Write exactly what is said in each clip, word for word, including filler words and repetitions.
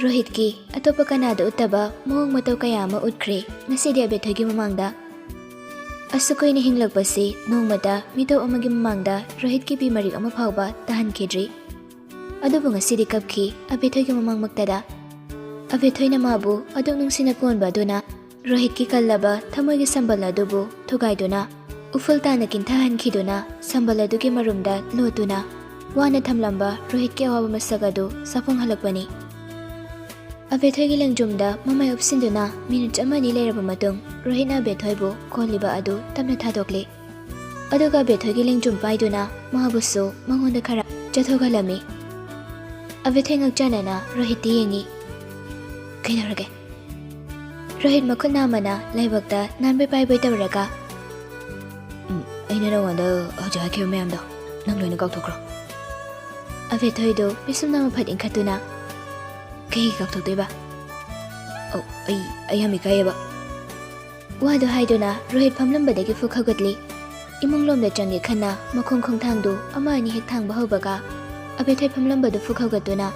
ꯔꯣꯍꯤꯠꯀꯤ ꯑꯇꯣꯞꯄ ꯀꯅꯥꯗ ꯎꯠꯇꯕ ꯃꯑꯣꯡ ꯃꯇꯧ ꯀꯌꯥ ꯑꯃ ꯎꯠꯈ꯭ꯔꯦ ꯉꯁꯤꯗꯤ ꯑꯕꯦꯊꯣꯏꯒꯤ ꯃꯃꯥꯡꯗ꯫ ꯑꯁꯨꯛ ꯀꯨꯏꯅ ꯍꯤꯡꯂꯛꯄꯁꯤ ꯅꯣꯡꯃꯇ ꯃꯤꯇꯣꯞ ꯑꯃꯒꯤ ꯃꯃꯥꯡꯗ ꯔꯣꯍꯤꯠꯀꯤ ꯄꯤ ꯃꯔꯤꯛ ꯑꯃ ꯐꯥꯎꯕ ꯇꯥꯍꯟꯈꯤꯗ꯭ꯔꯤ꯫ ꯑꯗꯨꯕꯨ ꯉꯁꯤꯗꯤ ꯀꯞꯈꯤ ꯑꯕꯦꯊꯣꯏꯒꯤ ꯃꯃꯥꯡꯃꯛꯇꯗ꯫ ꯑꯕꯦꯊꯣꯏꯅ ꯃꯥꯕꯨ ꯑꯗꯨꯛ ꯅꯨꯡꯁꯤꯅ ꯀꯣꯟꯕ ꯑꯗꯨꯅ ꯔꯣꯍꯤꯠꯀꯤ ꯀꯜꯂꯕ ꯊꯃꯣꯏꯒꯤ ꯁꯝꯕꯜ ꯑꯗꯨꯕꯨ ꯊꯨꯒꯥꯏꯗꯨꯅ ꯎꯐꯨꯜ ꯇꯥꯅ ꯀꯤꯟꯊꯍꯟꯈꯤꯗꯨꯅ ꯁꯝꯕꯜ ꯑꯗꯨꯒꯤ ꯃꯔꯨꯝꯗ ꯂꯣꯠꯇꯨꯅ ꯋꯥꯅ ꯊꯝꯂꯝꯕ ꯔꯣꯍꯤꯠꯀꯤ ꯑꯋꯥꯕ ꯃꯁꯛ ꯑꯗꯨ ꯆꯥꯐꯣꯡꯍꯜꯂꯛꯄꯅꯤ꯫ ꯑꯕꯦꯊꯣꯏꯒꯤ ꯂꯦꯡꯖꯨꯝꯗ ꯃꯃꯥꯏ ꯎꯞꯁꯤꯟꯗꯨꯅ ꯃꯤꯅꯤꯠ ꯑꯃꯅꯤ ꯂꯩꯔꯕ ꯃꯇꯨꯡ ꯔꯣꯍꯤꯠꯅ ꯑꯕꯦꯊꯣꯏꯕꯨ ꯀꯣꯜꯂꯤꯕ ꯑꯗꯨ ꯇꯞꯅ ꯊꯥꯗꯣꯛꯂꯤ꯫ ꯑꯗꯨꯒ ꯑꯕꯦꯊꯣꯏꯒꯤ ꯂꯦꯡꯖꯨꯝ ꯄꯥꯏꯗꯨꯅ ꯃꯍꯥꯛꯄꯨꯁꯨ ꯃꯉꯣꯟꯗ ꯈꯔ ꯆꯠꯊꯣꯛꯍꯜꯂꯝꯃꯤ꯫ ꯑꯕꯦꯊꯣꯏ ꯉꯛꯆꯥꯟꯅꯅ ꯔꯣꯍꯤꯠꯇ ꯌꯦꯡꯉꯤ꯫ "ꯀꯩꯗꯧꯔꯒꯦ?" ꯔꯣꯍꯤꯠ ꯃꯈꯨꯠ ꯅꯥꯝꯃꯅ ꯂꯥꯏꯕꯛꯇ ꯅꯥꯟꯕꯣꯏ ꯄꯥꯏꯕꯣꯏ ꯇꯧꯔꯒ, "ꯎꯝ, ꯑꯩꯅ ꯅꯉꯣꯟꯗ ꯍꯧꯖꯤꯛ ꯍꯥꯏꯈꯤꯕ ꯃꯌꯥꯝꯗꯣ ꯅꯪ ꯂꯣꯏꯅ ꯀꯥꯎꯊꯣꯛꯈ꯭ꯔꯣ?" ꯑꯕꯦꯊꯣꯏꯗꯨ ꯄꯤꯁꯨꯝꯅ ꯃꯐꯠ ꯏꯟꯈꯠꯇꯨꯅ, "ꯀꯩꯒꯤ ꯀꯥꯎꯊꯣꯛꯇꯣꯏꯕ? ꯑꯧ, ꯑꯩ, ꯑꯩ ꯌꯥꯝ ꯏꯀꯥꯏꯌꯦꯕ꯫" ꯋꯥꯗꯨ ꯍꯥꯏꯗꯨꯅ ꯔꯣꯍꯤꯠ ꯐꯝꯂꯝꯕꯗꯒꯤ ꯐꯨꯛ ꯍꯧꯒꯠꯂꯤ꯫ ꯏꯃꯨꯡꯂꯣꯝꯗ ꯆꯪꯒꯦ ꯈꯟꯅ ꯃꯈꯣꯡ ꯈꯣꯡꯊꯥꯡꯗꯨ ꯑꯃ ꯑꯅꯤ ꯍꯦꯛ ꯊꯥꯡꯕ ꯍꯧꯕꯒ ꯑꯕꯦꯊꯣꯏ ꯐꯝꯂꯝꯕꯗꯨ ꯐꯨꯛ ꯍꯧꯒꯠꯇꯨꯅ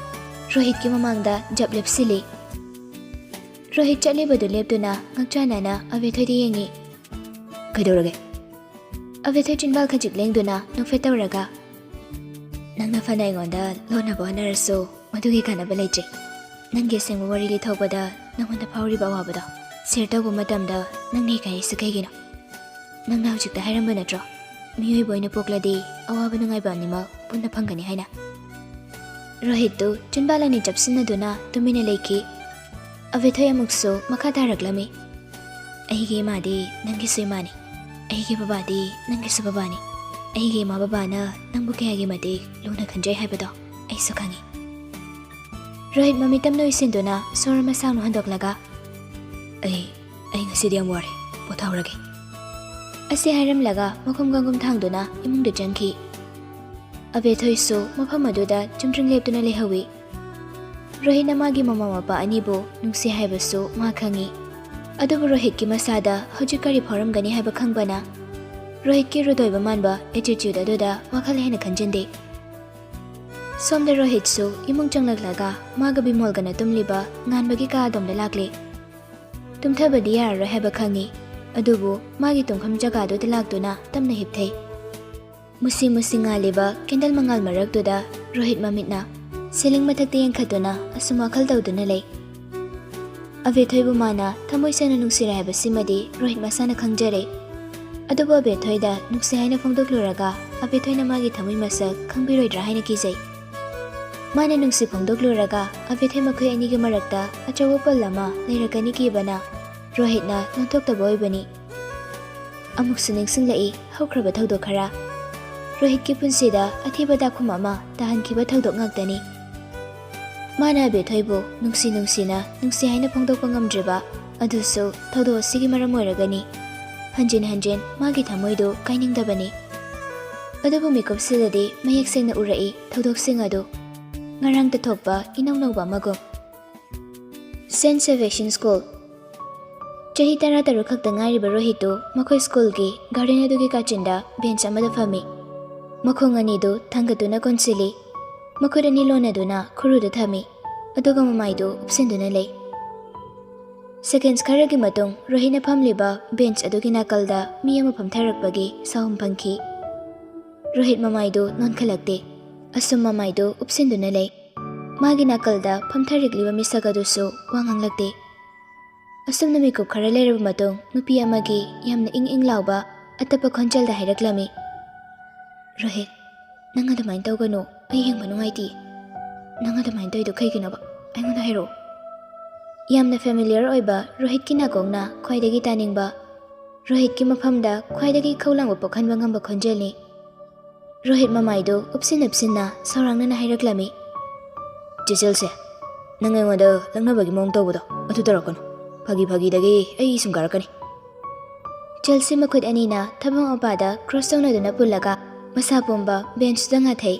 ꯔꯣꯍꯤꯠꯀꯤ ꯃꯃꯥꯡꯗ ꯖꯞ ꯂꯦꯞꯁꯤꯜꯂꯤ꯫ ꯔꯣꯍꯤꯠ ꯆꯠꯂꯤꯕꯗꯨ ꯂꯦꯞꯇꯨꯅ ꯉꯛꯆꯥꯟꯅꯅ ꯑꯕꯦꯊꯣꯏꯗ ꯌꯦꯡꯉꯤ꯫ "ꯀꯩꯗꯧꯔꯒꯦ?" ꯑꯕꯦꯊꯣꯏ ꯆꯤꯟꯕꯥꯜ ꯈꯖꯤꯛ ꯂꯦꯡꯗꯨꯅ ꯅꯣꯛꯐꯦꯠ ꯇꯧꯔꯒ, "ꯅꯪꯅ ꯐꯅ ꯑꯩꯉꯣꯟꯗ ꯂꯣꯟꯅꯕ ꯍꯣꯠꯅꯔꯁꯨ ꯃꯗꯨꯒꯤ ꯀꯥꯟꯅꯕ ꯂꯩꯇ꯭ꯔꯦ꯫ ꯅꯪꯒꯤ ꯑꯁꯦꯡꯕ ꯋꯥꯔꯤ ꯂꯤꯊꯣꯛꯄꯗ ꯅꯉꯣꯟꯗ ꯐꯥꯎꯔꯤꯕ ꯑꯋꯥꯕꯗꯣ ꯁꯤꯌꯔ ꯇꯧꯕ ꯃꯇꯝꯗ ꯅꯪꯅ ꯏꯀꯥꯏꯔꯤꯁꯤ ꯀꯩꯒꯤꯅꯣ? ꯅꯪꯅ ꯍꯧꯖꯤꯛꯇ ꯍꯥꯏꯔꯝꯕ ꯅꯠꯇ꯭ꯔꯣ? ꯃꯤꯑꯣꯏꯕ ꯑꯣꯏꯅ ꯄꯣꯛꯂꯗꯤ ꯑꯋꯥꯕ ꯅꯨꯡꯉꯥꯏꯕ ꯑꯅꯤꯃꯛ ꯄꯨꯟꯅ ꯐꯪꯒꯅꯤ ꯍꯥꯏꯅ?" ꯔꯣꯍꯤꯠꯇꯨ ꯆꯤꯟꯕꯥꯜ ꯑꯅꯤ ꯆꯞꯁꯤꯟꯅꯗꯨꯅ ꯇꯨꯃꯤꯟꯅ ꯂꯩꯈꯤ꯫ ꯑꯕꯦꯊꯣꯏ ꯑꯃꯨꯛꯁꯨ ꯃꯈꯥ ꯇꯥꯔꯛꯂꯝꯃꯤ꯫ "ꯑꯩꯒꯤ ꯏꯃꯥꯗꯤ ꯅꯪꯒꯤꯁꯨ ꯏꯃꯥꯅꯤ, ꯑꯩꯒꯤ ꯕꯕꯥꯗꯤ ꯅꯪꯒꯤꯁꯨ ꯕꯕꯥꯅꯤ꯫ ꯑꯩꯒꯤ ꯏꯃꯥ ꯕꯕꯥꯅ ꯅꯪꯕꯨ ꯀꯌꯥꯒꯤ ꯃꯇꯤꯛ ꯂꯨꯅ ꯈꯟꯖꯩ ꯍꯥꯏꯕꯗꯣ ꯑꯩꯁꯨ ꯈꯪꯉꯤ꯫" ꯔꯣꯍꯤꯠ ꯃꯃꯤꯠ ꯇꯝꯅ ꯎꯏꯁꯤꯟꯗꯨꯅ ꯁꯣꯔ ꯑꯃ ꯁꯥꯡꯅ ꯍꯣꯟꯗꯣꯛꯂꯒ, "ꯑꯩ, ꯑꯩ ꯉꯁꯤꯗꯤ ꯌꯥꯝ ꯋꯥꯔꯦ, ꯄꯣꯊꯥꯍꯧꯔꯒꯦ꯫" ꯑꯁꯤ ꯍꯥꯏꯔꯝꯂꯒ ꯃꯈꯨꯝ ꯀꯥꯡꯒꯨꯝ ꯊꯥꯡꯗꯨꯅ ꯏꯃꯨꯡꯗ ꯆꯪꯈꯤ꯫ ꯑꯕꯦꯊꯣꯏꯁꯨ ꯃꯐꯝ ꯑꯗꯨꯗ ꯆꯨꯝꯗ꯭ꯔꯤꯡ ꯂꯦꯞꯇꯨꯅ ꯂꯩꯍꯧꯏ꯫ ꯔꯣꯍꯤꯠꯅ ꯃꯥꯒꯤ ꯃꯃꯥ ꯃꯄꯥ ꯑꯅꯤꯕꯨ ꯅꯨꯡꯁꯤ ꯍꯥꯏꯕꯁꯨ ꯃꯥ ꯈꯪꯏ꯫ ꯑꯗꯨꯕꯨ ꯔꯣꯍꯤꯠꯀꯤ ꯃꯁꯥꯗ ꯍꯧꯖꯤꯛ ꯀꯔꯤ ꯐꯥꯎꯔꯝꯒꯅꯤ ꯍꯥꯏꯕ ꯈꯪꯕꯅ ꯔꯣꯍꯤꯠꯀꯤ ꯔꯨꯗꯣꯏꯕ ꯃꯥꯟꯕ ꯑꯦꯇꯤꯇ꯭ꯌꯨꯠ ꯑꯗꯨꯗ ꯋꯥꯈꯜ ꯍꯦꯟꯅ ꯈꯟꯖꯤꯟꯗꯦ꯫ ꯁꯣꯝꯗ ꯔꯣꯍꯤꯠꯁꯨ ꯏꯃꯨꯡ ꯆꯪꯂꯛꯂꯒ ꯃꯥꯒ ꯕꯤꯃꯣꯜꯒꯅ ꯇꯨꯝꯂꯤꯕ ꯉꯥꯟꯕꯒꯤ ꯀꯥ ꯑꯗꯣꯝꯗ ꯂꯥꯛꯂꯦ꯫ ꯇꯨꯝꯊꯕꯗꯤ ꯌꯥꯔꯔꯣꯏ ꯍꯥꯏꯕ ꯈꯪꯏ, ꯑꯗꯨꯕꯨ ꯃꯥꯒꯤ ꯇꯨꯝꯐꯝ ꯖꯒꯥꯗꯨꯗ ꯂꯥꯛꯇꯨꯅ ꯇꯞꯅ ꯍꯤꯞꯊꯩ꯫ ꯃꯨꯁꯤ ꯃꯨꯁꯤ ꯉꯥꯜꯂꯤꯕ ꯀꯦꯟꯗꯜ ꯃꯉꯥꯜ ꯃꯔꯛꯇꯨꯗ ꯔꯣꯍꯤꯠ ꯃꯃꯤꯠꯅ ꯁꯤꯂꯤꯡ ꯃꯊꯛꯇ ꯌꯦꯡꯈꯠꯇꯨꯅ ꯑꯁꯨꯝ ꯋꯥꯈꯜ ꯇꯧꯗꯨꯅ ꯂꯩ꯫ ꯑꯕꯦꯊꯣꯏꯕꯨ ꯃꯥꯅ ꯊꯃꯣꯏ ꯁꯦꯡꯅ ꯅꯨꯡꯁꯤꯔꯦ ꯍꯥꯏꯕꯁꯤꯃꯗꯤ ꯔꯣꯍꯤꯠ ꯃꯁꯥꯅ ꯈꯪꯖꯔꯦ꯫ ꯑꯗꯨꯕꯨ ꯑꯕꯦꯊꯣꯏꯗ ꯅꯨꯡꯁꯤ ꯍꯥꯏꯅ ꯐꯣꯡꯗꯣꯛꯂꯨꯔꯒ ꯑꯕꯦꯊꯣꯏꯅ ꯃꯥꯒꯤ ꯊꯃꯣꯏ ꯃꯁꯛ ꯈꯪꯕꯤꯔꯣꯏꯗ꯭ꯔꯥ ꯍꯥꯏꯅ ꯀꯤꯖꯩ꯫ ꯃꯥꯅ ꯅꯨꯡꯁꯤ ꯐꯣꯡꯗꯣꯛꯂꯨꯔꯒ ꯑꯕꯦꯊꯣꯏ ꯃꯈꯣꯏ ꯑꯅꯤꯒꯤ ꯃꯔꯛꯇ ꯑꯆꯧꯕ ꯄꯜ ꯑꯃ ꯂꯩꯔꯛꯀꯅꯤ ꯀꯤꯕꯅ ꯔꯣꯍꯤꯠꯅ ꯅꯣꯟꯊꯣꯛꯇꯕ ꯑꯣꯏꯕꯅꯤ꯫ ꯑꯃꯨꯛꯁꯨ ꯅꯤꯡꯁꯤꯡꯂꯛꯏ ꯍꯧꯈ꯭ꯔꯕ ꯊꯧꯗꯣꯛ ꯈꯔ꯫ ꯔꯣꯍꯤꯠꯀꯤ ꯄꯨꯟꯁꯤꯗ ꯑꯊꯤꯕ ꯗꯥꯛꯐꯝ ꯑꯃ ꯇꯥꯍꯟꯈꯤꯕ ꯊꯧꯗꯣꯛ ꯉꯥꯛꯇꯅꯤ꯫ ꯃꯥꯅ ꯑꯕꯦꯊꯣꯏꯕꯨ ꯅꯨꯡꯁꯤ ꯅꯨꯡꯁꯤꯅ ꯅꯨꯡꯁꯤ ꯍꯥꯏꯅ ꯐꯣꯡꯗꯣꯛꯄ ꯉꯝꯗ꯭ꯔꯤꯕ ꯑꯗꯨꯁꯨ ꯊꯧꯗꯣꯛ ꯑꯁꯤꯒꯤ ꯃꯔꯝ ꯑꯣꯏꯔꯒꯅꯤ꯫ ꯍꯟꯖꯤꯟ ꯍꯟꯖꯤꯟ ꯃꯥꯒꯤ ꯊꯃꯣꯏꯗꯨ ꯀꯥꯏꯅꯤꯡꯗꯕꯅꯤ꯫ ꯑꯗꯨꯕꯨ ꯃꯤꯀꯨꯞꯁꯤꯗꯗꯤ ꯃꯌꯦꯛ ꯁꯦꯡꯅ ꯎꯔꯛꯏ ꯊꯧꯗꯣꯛꯁꯤꯡ ꯑꯗꯨ꯫ ꯉꯔꯥꯡꯇ ꯊꯣꯛꯄ ꯏꯅꯧ ꯅꯧꯕ ꯑꯃꯒꯨꯝ꯫ Saint ꯁꯦꯕꯦꯁꯇꯤꯌꯟ school. ꯆꯍꯤ ꯇꯔꯥꯇꯔꯨꯛ ꯈꯛꯇ ꯉꯥꯏꯔꯤꯕ ꯔꯣꯍꯤꯠꯇꯨ ꯃꯈꯣꯏ ꯁ꯭ꯀꯨꯜꯒꯤ ꯒꯥꯔꯗꯦꯟ ꯑꯗꯨꯒꯤ ꯀꯥꯆꯤꯟꯗ ꯕꯦꯟꯆ ꯑꯃꯗ ꯐꯝꯃꯤ꯫ ꯃꯈꯣꯡ ꯑꯅꯤꯗꯨ ꯊꯥꯡꯒꯠꯇꯨꯅ ꯀꯣꯟꯁꯤꯜꯂꯤ꯫ ꯃꯈꯨꯠ ꯑꯅꯤ ꯂꯣꯟꯅꯗꯨꯅ ꯈꯨꯔꯨꯗ ꯊꯝꯃꯤ, ꯑꯗꯨꯒ ꯃꯃꯥꯏꯗꯨ ꯎꯞꯁꯤꯟꯗꯨꯅ ꯂꯩ꯫ ꯁꯦꯀꯦꯟꯁ ꯈꯔꯒꯤ ꯃꯇꯨꯡ ꯔꯣꯍꯤꯠꯅ ꯐꯝꯂꯤꯕ ꯕꯦꯟꯆ ꯑꯗꯨꯒꯤ ꯅꯥꯀꯜꯗ ꯃꯤ ꯑꯃ ꯐꯝꯊꯔꯛꯄꯒꯤ ꯁꯥꯍꯨꯝ ꯐꯪꯈꯤ꯫ ꯔꯣꯍꯤꯠ ꯃꯃꯥꯏꯗꯨ ꯅꯣꯟꯈꯠꯂꯛꯇꯦ꯫ ꯑꯁꯨꯝ ꯃꯃꯥꯏꯗꯨ ꯎꯞꯁꯤꯟꯗꯨꯅ ꯂꯩ꯫ ꯃꯥꯒꯤ ꯅꯥꯀꯜꯗ ꯐꯝꯊꯔꯛꯂꯤꯕ ꯃꯤꯁꯛ ꯑꯗꯨꯁꯨ ꯋꯥ ꯉꯥꯡꯂꯛꯇꯦ꯫ ꯑꯁꯨꯝꯅ ꯃꯤꯀꯨꯞ ꯈꯔ ꯂꯩꯔꯕ ꯃꯇꯨꯡ ꯅꯨꯄꯤ ꯑꯃꯒꯤ ꯌꯥꯝꯅ ꯏꯪ ꯏꯪ ꯂꯥꯎꯕ ꯑꯇꯞꯄ ꯈꯣꯟꯖꯦꯜꯗ ꯍꯥꯏꯔꯛꯂꯝꯃꯤ, "ꯔꯣꯍꯤꯠ, ꯅꯪ ꯑꯗꯨꯃꯥꯏꯅ ꯇꯧꯒꯅꯨ, ꯑꯩ ꯌꯦꯡꯕ ꯅꯨꯡꯉꯥꯏꯇꯦ꯫ ꯅꯪ ꯑꯗꯨꯃꯥꯏꯅ ꯇꯧꯔꯤꯗꯣ ꯀꯩꯒꯤꯅꯣꯕ? ꯑꯩꯉꯣꯟꯗ ꯍꯥꯏꯔꯛꯑꯣ꯫" ꯌꯥꯝꯅ ꯐꯦꯃꯤꯂꯤꯌꯔ ꯑꯣꯏꯕ ꯔꯣꯍꯤꯠꯀꯤ ꯅꯥꯀꯣꯡꯅ ꯈ꯭ꯋꯥꯏꯗꯒꯤ ꯇꯥꯅꯤꯡꯕ, ꯔꯣꯍꯤꯠꯀꯤ ꯃꯐꯝꯗ ꯈ꯭ꯋꯥꯏꯗꯒꯤ ꯏꯈꯧ ꯂꯥꯡꯕ ꯄꯣꯛꯍꯟꯕ ꯉꯝꯕ ꯈꯣꯟꯖꯦꯜꯅꯤ꯫ ꯔꯣꯍꯤꯠ ꯃꯃꯥꯏꯗꯨ ꯎꯞꯁꯤꯟ ꯎꯞꯁꯤꯟꯅ ꯁꯧꯔꯥꯡꯅꯅ ꯍꯥꯏꯔꯛꯂꯝꯃꯤ, "ꯆꯦ ꯆꯦꯜꯁꯦ, ꯅꯪ ꯑꯩꯉꯣꯟꯗ ꯂꯛꯅꯕꯒꯤ ꯃꯑꯣꯡ ꯇꯧꯕꯗꯣ ꯑꯗꯨ ꯇꯧꯔꯛꯀꯅꯨ꯫ ꯐꯥꯒꯤ ꯐꯥꯒꯤꯗꯒꯤ ꯑꯩ ꯁꯨꯝ ꯀꯥꯔꯛꯀꯅꯤ꯫" ꯆꯦꯜꯁꯤ ꯃꯈꯨꯠ ꯑꯅꯤꯅ ꯊꯕꯛ ꯃꯄꯥꯗ ꯀ꯭ꯔꯣꯁ ꯇꯧꯅꯗꯨꯅ ꯄꯨꯜꯂꯒ ꯃꯁꯥ ꯄꯣꯝꯕ ꯕꯦꯟꯆꯇ ꯉꯥꯊꯩ꯫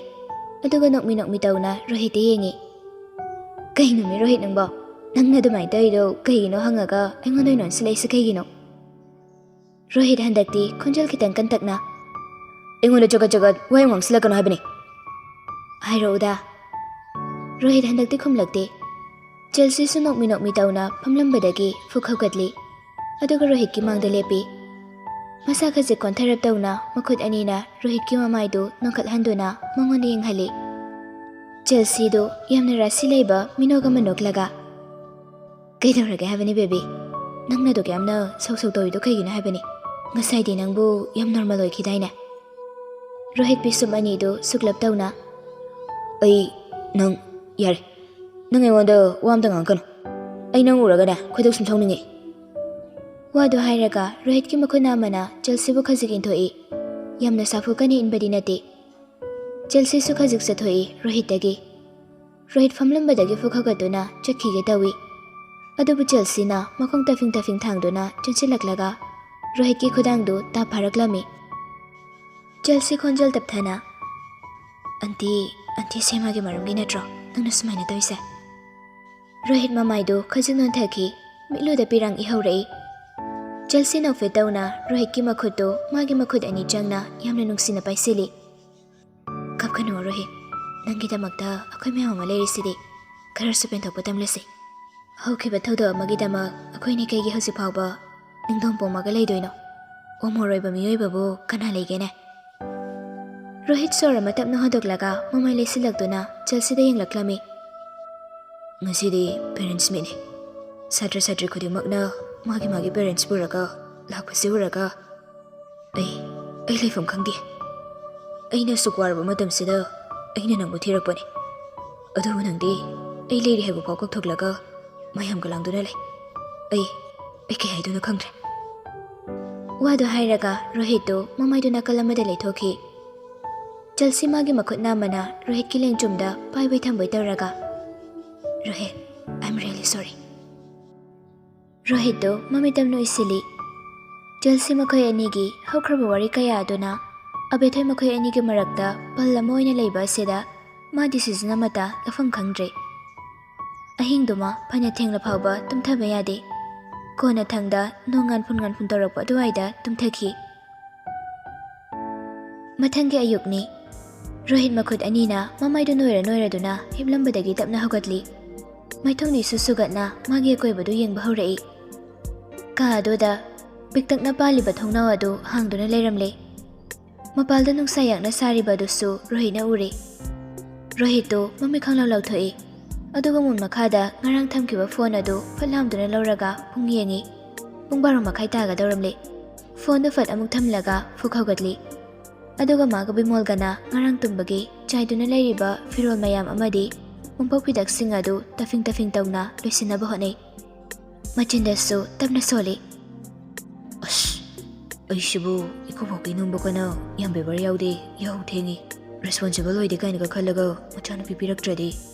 ꯑꯗꯨꯒ ꯅꯣꯛꯃꯤ ꯅꯣꯛꯃꯤ ꯇꯧꯅ ꯔꯣꯍꯤꯠꯇ ꯌꯦꯡꯉꯤ꯫ "ꯀꯩꯅꯣꯃꯤ ꯔꯣꯍꯤꯠ ꯅꯪꯕꯣ? ꯅꯪꯅ ꯑꯗꯨꯃꯥꯏꯅ ꯇꯧꯔꯤꯗꯣ ꯀꯩꯒꯤꯅꯣ ꯍꯪꯉꯒ ꯑꯩꯉꯣꯟꯗ ꯑꯣꯏꯅ ꯑꯣꯟꯁꯤꯜꯂꯛꯏꯁꯦ ꯀꯩꯒꯤꯅꯣ?" ꯔꯣꯍꯤꯠ ꯍꯟꯗꯛꯇꯤ ꯈꯣꯟꯖꯦꯜ ꯈꯤꯇꯪ ꯀꯟꯇꯛꯅ, "ꯑꯩꯉꯣꯟꯗ ꯆꯒꯠ ꯆꯒꯠ ꯋꯥꯍꯩ ꯉꯥꯡꯁꯤꯜꯂꯛꯀꯅꯨ ꯍꯥꯏꯕꯅꯤ꯫" ꯍꯥꯏꯔꯛꯎꯗ꯫ ꯔꯣꯍꯤꯠ ꯍꯟꯗꯛꯇꯤ ꯈꯨꯝꯂꯛꯇꯦ꯫ ꯆꯦꯜꯁꯤꯁꯨ ꯅꯣꯛꯃꯤ ꯅꯣꯛꯃꯤ ꯇꯧꯅ ꯐꯝꯂꯝꯕꯗꯒꯤ ꯐꯨꯛ ꯍꯧꯒꯠꯂꯤ꯫ ꯑꯗꯨꯒ ꯔꯣꯍꯤꯠꯀꯤ ꯃꯥꯡꯗ ꯂꯦꯞꯄꯤ꯫ ꯃꯁꯥ ꯈꯖꯤꯛ ꯀꯣꯟꯊꯔꯞ ꯇꯧꯅ ꯃꯈꯨꯠ ꯑꯅꯤꯅ ꯔꯣꯍꯤꯠꯀꯤ ꯃꯃꯥꯏꯗꯨ ꯅꯣꯟꯈꯠꯍꯟꯗꯨꯅ ꯃꯉꯣꯟꯗ ꯌꯦꯡꯍꯜꯂꯤ꯫ ꯆꯦꯜꯁꯤꯗꯨ ꯌꯥꯝꯅ ꯔꯥꯁꯤ ꯂꯩꯕ ꯃꯤꯅꯣꯛ ꯑꯃ ꯅꯣꯛꯂꯒ, "ꯀꯩꯗꯧꯔꯒꯦ ꯍꯥꯏꯕꯅꯤ ꯕꯦꯕꯤ? ꯅꯪꯅ ꯑꯗꯨꯛ ꯌꯥꯝꯅ ꯁꯧ ꯁꯧ ꯇꯧꯔꯤꯗꯣ ꯀꯩꯒꯤꯅꯣ ꯍꯥꯏꯕꯅꯤ? ꯉꯁꯥꯏꯗꯤ ꯅꯪꯕꯨ ꯌꯥꯝ ꯅꯣꯔꯃꯦꯜ ꯑꯣꯏꯈꯤꯗꯥꯏꯅꯦ?" ꯔꯣꯍꯤꯠ ꯄꯤꯁꯨꯝ ꯑꯅꯤꯗꯨ ꯁꯨꯛꯂꯞ ꯇꯧꯅ, "ꯑꯩ, ꯅꯪ, ꯌꯥꯔꯦ, ꯅꯪ ꯑꯩꯉꯣꯟꯗ ꯋꯥ ꯑꯝꯇ ꯉꯥꯡꯉꯛꯀꯅꯨ꯫ ꯑꯩ ꯅꯪ ꯎꯔꯒꯅꯦ ꯈꯣꯏꯗꯧ ꯁꯨꯝ ꯁꯥꯎꯅꯤꯡꯉꯦ꯫" ꯋꯥꯗꯨ ꯍꯥꯏꯔꯒ ꯔꯣꯍꯤꯠꯀꯤ ꯃꯈꯨꯠ ꯅꯥꯝꯃꯅ ꯆꯦꯜꯁꯤꯕꯨ ꯈꯖꯤꯛ ꯏꯟꯊꯣꯛꯏ꯫ ꯌꯥꯝꯅ ꯁꯥꯐꯨ ꯀꯟꯅ ꯏꯟꯕꯗꯤ ꯅꯠꯇꯦ꯫ ꯆꯦꯜꯁꯤꯁꯨ ꯈꯖꯤꯛ ꯆꯠꯊꯣꯛꯏ ꯔꯣꯍꯤꯠꯇꯒꯤ꯫ ꯔꯣꯍꯤꯠ ꯐꯝꯂꯝꯕꯗꯒꯤ ꯐꯨꯛ ꯍꯧꯒꯠꯇꯨꯅ ꯆꯠꯈꯤꯒꯦ ꯇꯧꯏ꯫ ꯑꯗꯨꯕꯨ ꯆꯦꯜꯁꯤꯅ ꯃꯈꯣꯡ ꯇꯐꯤꯡ ꯇꯐꯤꯡ ꯊꯥꯡꯗꯨꯅ ꯆꯦꯟꯁꯤꯜꯂꯛꯂꯒ ꯔꯣꯍꯤꯠꯀꯤ ꯈꯨꯗꯥꯡꯗꯨ ꯇꯥꯞ ꯐꯥꯔꯛꯂꯝꯃꯤ꯫ ꯆꯦꯜꯁꯤ ꯈꯣꯟꯖꯦꯜ ꯇꯞꯊꯅ, "ꯑꯟꯇꯤ, ꯑꯟꯇꯤ ꯁꯦꯃꯥꯒꯤ ꯃꯔꯝꯒꯤ ꯅꯠꯇ꯭ꯔꯣ ꯅꯪꯅ ꯁꯨꯃꯥꯏꯅ ꯇꯧꯔꯤꯁꯦ?" ꯔꯣꯍꯤꯠ ꯃꯃꯥꯏꯗꯨ ꯈꯖꯤꯛ ꯅꯣꯟꯊꯈꯤ, ꯃꯤꯠꯂꯨꯗ ꯄꯤꯔꯥꯡ ꯏꯍꯧꯔꯛꯏ꯫ ꯆꯦꯜꯁꯤ ꯅꯣꯛꯐꯦꯠ ꯇꯧꯅ ꯔꯣꯍꯤꯠꯀꯤ ꯃꯈꯨꯠꯇꯨ ꯃꯥꯒꯤ ꯃꯈꯨꯠ ꯑꯅꯤ ꯆꯪꯅ ꯌꯥꯝꯅ ꯅꯨꯡꯁꯤꯅ ꯄꯥꯏꯁꯤꯜꯂꯤ꯫ "ꯀꯞꯀꯅꯨ ꯔꯣꯍꯤꯠ, ꯅꯪꯒꯤꯗꯃꯛꯇ ꯑꯩꯈꯣꯏ ꯃꯌꯥꯝ ꯑꯃ ꯂꯩꯔꯤꯁꯤꯗꯤ꯫ ꯈꯔꯁꯨ ꯄꯦꯟꯊꯣꯛꯄ ꯇꯝꯂꯁꯤ꯫ ꯍꯧꯈꯤꯕ ꯊꯧꯗꯣꯛ ꯑꯃꯒꯤꯗꯃꯛ ꯑꯩꯈꯣꯏꯅꯤ ꯀꯩꯒꯤ ꯍꯧꯖꯤꯛ ꯐꯥꯎꯕ ꯅꯤꯡꯗꯣꯡ ꯄꯣꯝꯃꯒ ꯂꯩꯗꯣꯏꯅꯣ? ꯑꯣꯃꯣꯔ ꯑꯣꯏꯕ ꯃꯤꯑꯣꯏꯕꯕꯨ ꯀꯅꯥ ꯂꯩꯒꯦꯅꯦ?" ꯔꯣꯍꯤꯠ ꯁꯣꯔ ꯑꯃ ꯇꯞꯅ ꯍꯣꯟꯗꯣꯛꯂꯒ ꯃꯃꯥꯏ ꯂꯩꯁꯤꯜꯂꯛꯇꯨꯅ ꯆꯦꯜꯁꯤꯗ ꯌꯦꯡꯂꯛꯂꯝꯃꯤ꯫ "ꯉꯁꯤꯗꯤ ꯄꯦꯔꯦꯟꯠꯁ ꯃꯤꯠꯅꯤ꯫ ꯁꯥꯇ꯭ꯔ ꯁꯥꯇ꯭ꯔꯤ ꯈꯨꯗꯤꯡꯃꯛꯅ ꯃꯥꯒꯤ ꯃꯥꯒꯤ ꯄꯦꯔꯦꯟꯠꯁ ꯄꯨꯔꯒ ꯂꯥꯛꯄꯁꯤ ꯎꯔꯒ ꯑꯩ, ꯑꯩ ꯂꯩꯐꯝ ꯈꯪꯗꯦ꯫ ꯑꯩꯅ ꯑꯁꯨꯛ ꯋꯥꯔꯕ ꯃꯇꯝꯁꯤꯗ ꯑꯩꯅ ꯅꯪꯕꯨ ꯊꯤꯔꯛꯄꯅꯤ꯫ ꯑꯗꯨꯕꯨ ꯅꯪꯗꯤ ꯑꯩ ꯂꯩꯔꯤ ꯍꯥꯏꯕ ꯐꯥꯎ ꯀꯥꯎꯊꯣꯛꯂꯒ ꯃꯌꯥꯝꯒ ꯂꯥꯡꯗꯨꯅ ꯂꯩ꯫ ꯑꯩ, ꯑꯩ ꯀꯩ ꯍꯥꯏꯗꯣꯏꯅꯣ ꯈꯪꯗ꯭ꯔꯦ꯫" ꯋꯥꯗꯨ ꯍꯥꯏꯔꯒ ꯔꯣꯍꯤꯠꯇꯨ ꯃꯃꯥꯏꯗꯨ ꯅꯥꯀꯜ ꯑꯃꯗ ꯂꯩꯊꯣꯛꯈꯤ꯫ ꯆꯦꯜꯁꯤ ꯃꯥꯒꯤ ꯃꯈꯨꯠ ꯅꯥꯝꯃꯅ ꯔꯣꯍꯤꯠꯀꯤ ꯂꯦꯡꯖꯨꯝꯗ ꯄꯥꯏꯕꯣꯏ ꯊꯝꯕꯣꯏ ꯇꯧꯔꯒ, "Rohit, I am really sorry꯫" ꯔꯣꯍꯤꯠꯇꯨ ꯃꯃꯤꯠ ꯇꯝꯅ ꯎꯏꯁꯤꯜꯂꯤ꯫ ꯆꯦꯜꯁꯤ ꯃꯈꯣꯏ ꯑꯅꯤꯒꯤ ꯍꯧꯈ꯭ꯔꯕ ꯋꯥꯔꯤ ꯀꯌꯥ ꯑꯗꯨꯅ ꯑꯕꯦꯊꯣꯏ ꯃꯈꯣꯏ ꯑꯅꯤꯒꯤ ꯃꯔꯛꯇ ꯄꯜ ꯑꯃ ꯑꯣꯏꯅ ꯂꯩꯕ ꯑꯁꯤꯗ ꯃꯥ decision ꯑꯃꯠꯇ ꯂꯧꯐꯝ ꯈꯪꯗ꯭ꯔꯦ꯫ ꯑꯍꯤꯡꯗꯨꯃ ꯐꯅ ꯊꯦꯡꯂ ꯐꯥꯎꯕ ꯇꯨꯝꯊꯕ ꯌꯥꯗꯦ꯫ ꯀꯣꯟꯅꯊꯪꯗ ꯅꯣꯡ ꯉꯥꯟꯐꯨꯟ ꯉꯥꯟꯐꯨꯟ ꯇꯧꯔꯛꯄ ꯑꯗꯨꯋꯥꯏꯗ ꯇꯨꯝꯊꯈꯤ꯫ ꯃꯊꯪꯒꯤ ꯑꯌꯨꯛꯅꯤ꯫ ꯔꯣꯍꯤꯠ ꯃꯈꯨꯠ ꯑꯅꯤꯅ ꯃꯃꯥꯏꯗꯨ ꯅꯣꯏꯔ ꯅꯣꯏꯔꯗꯨꯅ ꯍꯤꯞꯂꯝꯕꯗꯒꯤ ꯇꯞꯅ ꯍꯧꯒꯠꯂꯤ꯫ ꯃꯥꯏꯊꯣꯡꯅꯤꯁꯨ ꯁꯨꯒꯠꯅ ꯃꯥꯒꯤ ꯑꯀꯣꯏꯕꯗꯨ ꯌꯦꯡꯕ ꯍꯧꯔꯛꯏ꯫ ꯀꯥ ꯑꯗꯨꯗ ꯄꯤꯛꯇꯛꯅ ꯄꯥꯜꯂꯤꯕ ꯊꯣꯡꯅꯥꯎ ꯑꯗꯨ ꯍꯥꯡꯗꯨꯅ ꯂꯩꯔꯝꯂꯦ꯫ ꯃꯄꯥꯜꯗ ꯅꯨꯡꯁꯥ ꯌꯥꯛꯅ ꯁꯥꯔꯤꯕ ꯑꯗꯨꯁꯨ ꯔꯣꯍꯤꯠꯅ ꯎꯔꯦ꯫ ꯔꯣꯍꯤꯠꯇꯨ ꯃꯃꯤꯠ ꯈꯪꯂꯥꯎ ꯂꯥꯎꯊꯣꯛꯏ꯫ ꯑꯗꯨꯒ ꯃꯨꯟ ꯃꯈꯥꯗ ꯉꯔꯥꯡ ꯊꯝꯈꯤꯕ ꯐꯣꯟ ꯑꯗꯨ ꯐꯠ ꯂꯥꯝꯗꯨꯅ ꯂꯧꯔꯒ ꯄꯨꯡ ꯌꯦꯡꯉꯤ꯫ ꯄꯨꯡ ꯕꯥꯔꯣ ꯃꯈꯥꯏ ꯇꯥꯒꯗꯧꯔꯝꯂꯦ꯫ ꯐꯣꯟꯗꯨ ꯐꯠ ꯑꯃꯨꯛ ꯊꯝꯂꯒ ꯐꯨꯛ ꯍꯧꯒꯠꯂꯤ꯫ ꯑꯗꯨꯒ ꯃꯥꯒ ꯕꯤꯃꯣꯜꯒꯅ ꯉꯔꯥꯡ ꯇꯨꯝꯕꯒꯤ ꯆꯥꯏꯗꯨꯅ ꯂꯩꯔꯤꯕ ꯐꯤꯔꯣꯜ ꯃꯌꯥꯝ ꯑꯃꯗꯤ ꯃꯣꯝꯄꯥꯛ ꯐꯤꯗꯛꯁꯤꯡ ꯑꯗꯨ ꯇꯐꯤꯡ ꯇꯐꯤꯡ ꯇꯧꯅ ꯂꯣꯏꯁꯤꯟꯅꯕ ꯍꯣꯠꯅꯩ꯫ ꯃꯆꯤꯟꯗꯁꯨ ꯇꯞꯅ ꯁꯣꯜꯂꯤ꯫ "ꯑꯁ, ꯑꯩꯁꯤꯕꯨ ꯏꯀꯨꯕꯣꯛꯀꯤ ꯅꯣꯡꯕ ꯀꯅꯥ ꯌꯥꯝ ꯕꯦꯕꯥꯔ ꯌꯥꯎꯗꯦ, ꯌꯥꯍꯧ ꯊꯦꯡꯉꯤ, ꯔꯦꯁꯄꯣꯟꯁꯤꯕꯜ ꯑꯣꯏꯗꯦ ꯀꯥꯏꯅꯒ ꯈꯜꯂꯒ ꯃꯆꯥꯅꯨꯄꯤ ꯄꯤꯔꯛꯇ꯭ꯔꯗꯤ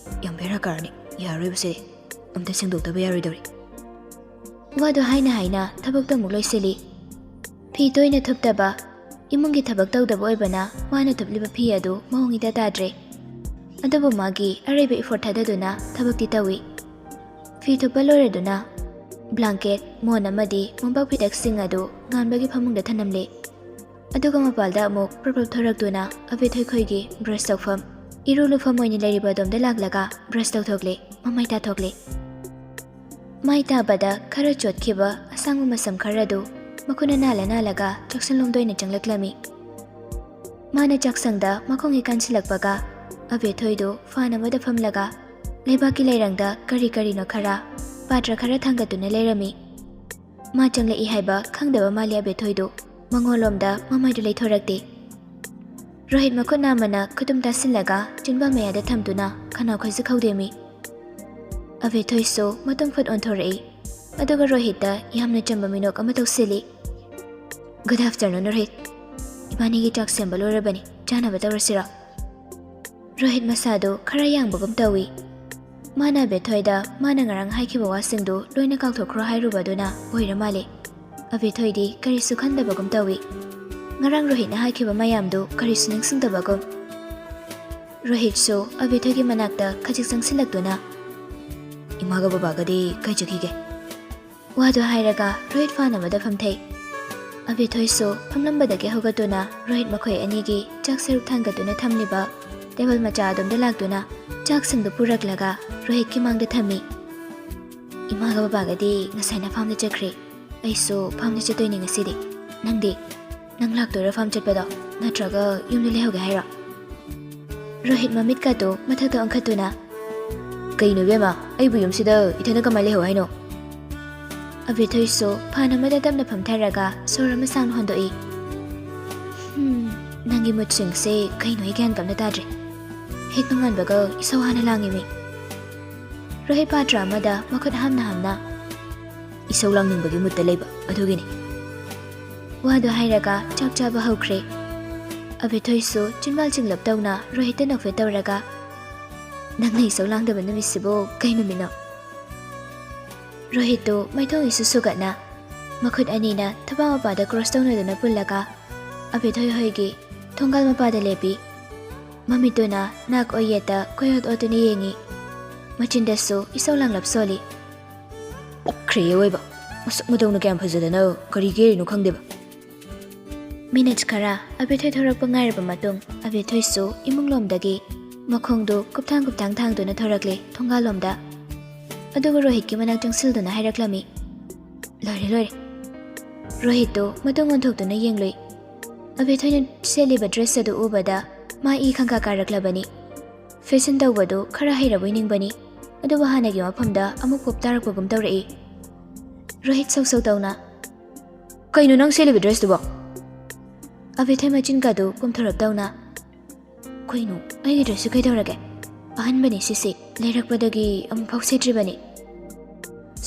ꯌꯥꯝ ꯕꯦꯔꯥ ꯀꯥꯔꯅꯤ꯫ ꯌꯥꯔꯔꯣꯏꯕꯁꯦ, ꯑꯝꯇ ꯁꯦꯡꯗꯣꯛꯇꯕ ꯌꯥꯔꯣꯏꯗꯧꯔꯤ꯫" ꯋꯥꯗꯣ ꯍꯥꯏꯅ ꯍꯥꯏꯅ ꯊꯕꯛꯇꯣ ꯑꯃꯨꯛ ꯂꯣꯏꯁꯤꯜꯂꯤ꯫ ꯐꯤ ꯇꯣꯏꯅ ꯊꯨꯞꯇꯕ, ꯏꯃꯨꯡꯒꯤ ꯊꯕꯛ ꯇꯧꯗꯕ ꯑꯣꯏꯕꯅ ꯃꯥꯅ ꯊꯨꯞꯂꯤꯕ ꯐꯤ ꯑꯗꯨ ꯃꯑꯣꯡ ꯏꯇꯥ ꯇꯥꯗ꯭ꯔꯦ꯫ ꯑꯗꯨꯕꯨ ꯃꯥꯒꯤ ꯑꯔꯩꯕ ꯏꯐꯣꯔꯠ ꯊꯥꯗꯗꯨꯅ ꯊꯕꯛꯇꯤ ꯇꯧꯏ꯫ ꯐꯤ ꯊꯨꯞꯄ ꯂꯣꯏꯔꯗꯨꯅ ꯕ꯭ꯂꯥꯡꯀꯦꯠ, ꯃꯣꯟ ꯑꯃꯗꯤ ꯃꯣꯝꯄꯥꯛ ꯐꯤꯗꯛꯁꯤꯡ ꯑꯗꯨ ꯉꯥꯟꯕꯒꯤ ꯐꯃꯨꯡꯗ ꯊꯅꯝꯂꯦ꯫ ꯑꯗꯨꯒ ꯃꯄꯥꯜꯗ ꯑꯃꯨꯛ ꯄ꯭ꯔꯞ ꯄ꯭ꯔꯞ ꯊꯣꯔꯛꯇꯨꯅ ꯑꯕꯦꯊꯣꯏ ꯈꯣꯏꯒꯤ ꯕ꯭ꯔꯁ ꯇꯧꯐꯝ, ꯏꯔꯨ ꯂꯨꯐꯝ ꯑꯣꯏꯅ ꯂꯩꯔꯤꯕ ꯑꯗꯣꯝꯗ ꯂꯥꯛꯂꯒ ꯕ꯭ꯔꯁ ꯇꯧꯊꯣꯛꯂꯦ, ꯃꯃꯥꯏ ꯇꯥꯊꯣꯛꯂꯦ꯫ ꯃꯥꯏ ꯇꯥꯕꯗ ꯈꯔ ꯆꯣꯠꯈꯤꯕ ꯑꯁꯥꯡꯕ ꯃꯁꯝ ꯈꯔꯗꯨ ꯃꯈꯨꯠꯅ ꯅꯥꯜꯂ ꯅꯥꯜꯂꯒ ꯆꯥꯛꯁꯪꯂꯣꯝꯗ ꯑꯣꯏꯅ ꯆꯪꯂꯛꯂꯝꯃꯤ꯫ ꯃꯥꯅ ꯆꯥꯛꯁꯪꯗ ꯃꯈꯣꯡ ꯍꯦꯛ ꯀꯥꯟꯁꯤꯜꯂꯛꯄꯒ ꯑꯕꯦꯊꯣꯏꯗꯨ ꯐꯥꯟ ꯑꯃꯗ ꯐꯝꯂꯒ ꯂꯩꯕꯥꯛꯀꯤ ꯂꯩꯔꯪꯗ ꯀꯔꯤ ꯀꯔꯤꯅꯣ ꯈꯔ, ꯄꯥꯇ꯭ꯔ ꯈꯔ ꯊꯥꯡꯒꯠꯇꯨꯅ ꯂꯩꯔꯝꯃꯤ꯫ ꯃꯥ ꯆꯪꯂꯛꯏ ꯍꯥꯏꯕ ꯈꯪꯗꯕ ꯃꯥꯜꯂꯤ ꯑꯕꯦꯊꯣꯏꯗꯨ꯫ ꯃꯉꯣꯟꯂꯣꯝꯗ ꯃꯃꯥꯏꯗꯨ ꯂꯩꯊꯣꯔꯛꯇꯦ꯫ ꯔꯣꯍꯤꯠ ꯃꯈꯨꯠ ꯅꯥꯝꯃꯅ ꯈꯨꯇꯨꯝ ꯇꯥꯁꯤꯜꯂꯒ ꯆꯤꯟꯕꯥꯜ ꯃꯌꯥꯗ ꯊꯝꯗꯨꯅ ꯈꯅꯥꯎ ꯈꯣꯏꯖꯤꯛ ꯍꯧꯗꯦꯝꯃꯤ꯫ ꯑꯕꯦꯊꯣꯏꯁꯨ ꯃꯇꯨꯡ ꯐꯨꯠ ꯑꯣꯟꯊꯣꯔꯛꯏ꯫ ꯑꯗꯨꯒ ꯔꯣꯍꯤꯠꯇ ꯌꯥꯝꯅ ꯆꯝꯕ ꯃꯤꯅꯣꯛ ꯑꯃ ꯇꯧꯁꯤꯜꯂꯤ꯫ "Good afternoon, Rohit. ꯏꯕꯥꯅꯤꯒꯤ ꯆꯥꯛ ꯁꯦꯝꯕ ꯂꯣꯏꯔꯕꯅꯤ, ꯆꯥꯅꯕ ꯇꯧꯔꯁꯤꯔꯣ?" ꯔꯣꯍꯤꯠ ꯃꯁꯥꯗꯨ ꯈꯔ ꯌꯥꯡꯕꯒꯨꯝ ꯇꯧꯏ꯫ ꯃꯥꯅ ꯑꯕꯦꯊꯣꯏꯗ ꯃꯥꯅ ꯉꯔꯥꯡ ꯍꯥꯏꯈꯤꯕ ꯋꯥꯁꯤꯡꯗꯨ ꯂꯣꯏꯅ ꯀꯥꯎꯊꯣꯛꯈ꯭ꯔꯣ ꯍꯥꯏꯔꯨꯕꯗꯨꯅ ꯑꯣꯏꯔ ꯃꯥꯜꯂꯦ꯫ ꯑꯕꯦꯊꯣꯏꯗꯤ ꯀꯔꯤꯁꯨ ꯈꯟꯗꯕꯒꯨꯝ ꯇꯧꯏ꯫ ꯉꯔꯥꯡ ꯔꯣꯍꯤꯠꯅ ꯍꯥꯏꯈꯤꯕ ꯃꯌꯥꯝꯗꯨ ꯀꯔꯤꯁꯨ ꯅꯤꯡꯁꯤꯡꯗꯕꯒꯨꯝ꯫ ꯔꯣꯍꯤꯠꯁꯨ ꯑꯕꯦꯊꯣꯏꯒꯤ ꯃꯅꯥꯛꯇ ꯈꯖꯤꯛ ꯆꯪꯁꯤꯜꯂꯛꯇꯨꯅ, "ꯏꯃꯥꯒ ꯕꯕꯥꯒꯗꯤ ꯀꯥꯏ ꯆꯠꯈꯤꯒꯦ?" ꯋꯥꯗꯨ ꯍꯥꯏꯔꯒ ꯔꯣꯍꯤꯠ ꯐꯥꯟ ꯑꯃꯗ ꯐꯝꯊꯩ꯫ ꯑꯕꯦꯊꯣꯏꯁꯨ ꯐꯝꯂꯝꯕꯗꯒꯤ ꯍꯧꯒꯠꯇꯨꯅ ꯔꯣꯍꯤꯠ ꯃꯈꯣꯏ ꯑꯅꯤꯒꯤ ꯆꯥꯛ ꯁꯔꯨꯛ ꯊꯥꯡꯒꯠꯇꯨꯅ ꯊꯝꯂꯤꯕ ꯇꯦꯕꯜ ꯃꯆꯥ ꯑꯗꯣꯝꯗ ꯂꯥꯛꯇꯨꯅ ꯆꯥꯛꯁꯤꯡꯗꯨ ꯄꯨꯔꯛꯂꯒ ꯔꯣꯍꯤꯠꯀꯤ ꯃꯥꯡꯗ ꯊꯝꯃꯤ꯫ "ꯏꯃꯥꯒ ꯕꯕꯥꯒꯗꯤ ꯉꯁꯥꯏꯅ ꯐꯥꯝꯗ ꯆꯠꯈ꯭ꯔꯦ꯫ ꯑꯩꯁꯨ ꯐꯥꯝꯗ ꯆꯠꯇꯣꯏꯅꯦ ꯉꯁꯤꯗꯤ꯫ ꯅꯪꯗꯤ? ꯅꯪ ꯂꯥꯛꯇꯣꯏꯔꯣ ꯐꯥꯝ ꯆꯠꯄꯗꯣ? ꯅꯠꯇ꯭ꯔꯒ ꯌꯨꯝꯗ ꯂꯩꯍꯧꯒꯦ ꯍꯥꯏꯔꯣ?" ꯔꯣꯍꯤꯠ ꯃꯃꯤꯠꯀꯗꯨ ꯃꯊꯛꯇ ꯑꯣꯟꯈꯠꯇꯨꯅ, "ꯀꯩꯅꯣ ꯏꯕꯦꯝꯃ, ꯑꯩꯕꯨ ꯌꯨꯝꯁꯤꯗ ꯏꯊꯟꯗ ꯀꯃꯥꯏꯅ ꯂꯩꯍꯧ ꯍꯥꯏꯅꯣ?" ꯑꯕꯦꯊꯣꯏꯁꯨ ꯐꯥꯟ ꯑꯃꯗ ꯇꯞꯅ ꯐꯝꯊꯔꯒ ꯁꯣꯔ ꯑꯃ ꯁꯥꯡꯅ ꯍꯣꯟꯗꯣꯛꯏ꯫ "ꯍꯝ, ꯅꯪꯒꯤ ꯃꯨꯠꯁꯤꯡꯁꯦ ꯀꯩꯅꯣ ꯑꯩ ꯒ꯭ꯌꯥꯟ ꯀ ꯑꯝꯇ ꯇꯥꯗ꯭ꯔꯦ꯫ ꯍꯦꯛ ꯅꯣꯡꯉꯥꯟꯕꯒ ꯏꯁꯧ ꯍꯥꯟꯅ ꯂꯥꯡꯉꯤꯃꯤ꯫" ꯔꯣꯍꯤꯠ ꯄꯥꯇ꯭ꯔ ꯑꯃꯗ ꯃꯈꯨꯠ ꯍꯥꯝꯅ ꯍꯥꯝꯅ, "ꯏꯁꯧ ꯂꯥꯡꯅꯤꯡꯕꯒꯤ ꯃꯨꯠꯇ ꯂꯩꯕ ꯑꯗꯨꯒꯤꯅꯤ꯫" ꯋꯥꯗꯨ ꯍꯥꯏꯔꯒ ꯆꯥꯛ ꯆꯥꯕ ꯍꯧꯈ꯭ꯔꯦ꯫ ꯑꯕꯦꯊꯣꯏꯁꯨ ꯆꯤꯟꯕꯥꯜ ꯆꯤꯡꯂꯞ ꯇꯧꯅ ꯔꯣꯍꯤꯠꯇ ꯅꯣꯛꯐꯦꯠ ꯇꯧꯔꯒ, "ꯅꯪꯅ ꯏꯁꯧ ꯂꯥꯡꯗꯕ ꯅꯨꯃꯤꯠꯁꯤꯕꯨ ꯀꯩ ꯅꯨꯃꯤꯠꯅꯣ?" ꯔꯣꯍꯤꯠꯇꯨ ꯃꯥꯏꯊꯣꯡ ꯏꯁꯨ ꯁꯨꯒꯠꯅ ꯃꯈꯨꯠ ꯑꯅꯤꯅ ꯊꯕꯥꯛ ꯃꯄꯥꯗ ꯀ꯭ꯔꯣꯁ ꯇꯧꯅꯗꯨꯅ ꯄꯨꯜꯂꯒ ꯑꯕꯦꯊꯣꯏ ꯍꯣꯏꯒꯤ ꯊꯣꯡꯒꯥꯜ ꯃꯄꯥꯗ ꯂꯦꯞꯄꯤ꯫ ꯃꯃꯤꯠꯇꯨꯅ ꯅꯥꯛ ꯑꯣꯏ ꯌꯦꯠꯇ ꯀꯣꯏꯑꯣꯠ ꯑꯣꯠꯇꯨꯅ ꯌꯦꯡꯉꯤ꯫ ꯃꯆꯤꯟꯗꯁꯨ ꯏꯁꯧ ꯂꯥꯡꯂꯞ ꯁꯣꯜꯂꯤ꯫ "ꯄꯛꯈ꯭ꯔꯦ ꯑꯣꯏꯕ꯫ ꯃꯁꯛ ꯃꯇꯧꯅ ꯀꯌꯥꯝ ꯐꯖꯗꯅ ꯀꯔꯤ ꯀꯦꯔꯤꯅꯣ ꯈꯪꯗꯦꯕ꯫" ꯃꯤꯅꯠ ꯈꯔ ꯑꯕꯦꯊꯣꯏ ꯊꯣꯔꯛꯄ ꯉꯥꯏꯔꯕ ꯃꯇꯨꯡ ꯑꯕꯦꯊꯣꯏꯁꯨ ꯏꯃꯨꯡꯂꯣꯝꯗꯒꯤ ꯃꯈꯣꯡꯗꯨ ꯀꯨꯞꯊꯥꯡ ꯀꯨꯞꯊꯥꯡ ꯊꯥꯡꯗꯨꯅ ꯊꯣꯔꯛꯂꯦ ꯊꯣꯡꯒꯥꯜꯂꯣꯝꯗ꯫ ꯑꯗꯨꯒ ꯔꯣꯍꯤꯠꯀꯤ ꯃꯅꯥꯛ ꯆꯪꯁꯤꯜꯗꯨꯅ ꯍꯥꯏꯔꯛꯂꯝꯃꯤ, "ꯂꯣꯏꯔꯦ, ꯂꯣꯏꯔꯦ꯫" ꯔꯣꯍꯤꯠꯇꯨ ꯃꯇꯨꯡ ꯑꯣꯟꯊꯣꯛꯇꯨꯅ ꯌꯦꯡꯂꯨꯏ꯫ ꯑꯕꯦꯊꯣꯏꯅ ꯁꯦꯠꯂꯤꯕ ꯗ꯭ꯔꯦꯁ ꯑꯗꯨ ꯎꯕꯗ ꯃꯥ ꯏ ꯈꯪꯀꯥ ꯀꯥꯔꯛꯂꯕꯅꯤ꯫ ꯐꯦꯁꯟ ꯇꯧꯕꯗꯨ ꯈꯔ ꯍꯩꯔꯕꯣꯏ ꯅꯤꯡꯕꯅꯤ, ꯑꯗꯨꯕꯨ ꯍꯥꯟꯅꯒꯤ ꯃꯐꯝꯗ ꯑꯃꯨꯛ ꯄꯣꯞ ꯇꯥꯔꯛꯄꯒꯨꯝ ꯇꯧꯔꯛꯏ꯫ ꯔꯣꯍꯤꯠ ꯁꯧ ꯁꯧ ꯇꯧꯅ, "ꯀꯩꯅꯣ ꯅꯪ ꯁꯦꯠꯂꯤꯕ ꯗ꯭ꯔꯦꯁꯇꯨꯕꯣ?" ꯑꯕꯦꯊꯣꯏ ꯃꯆꯤꯟ ꯀꯥꯗꯨ ꯄꯣꯝꯊꯣꯔꯞ ꯇꯧꯅ, "ꯀꯩꯅꯣ, ꯑꯩꯒꯤ ꯗ꯭ꯔꯦꯁꯁꯨ ꯀꯩꯗꯧꯔꯒꯦ? ꯑꯍꯟꯕꯅꯤ ꯁꯤꯁꯤ, ꯂꯩꯔꯛꯄꯗꯒꯤ ꯑꯃꯨꯛꯐꯥꯎ ꯁꯦꯠꯇ꯭ꯔꯤꯕꯅꯤ꯫"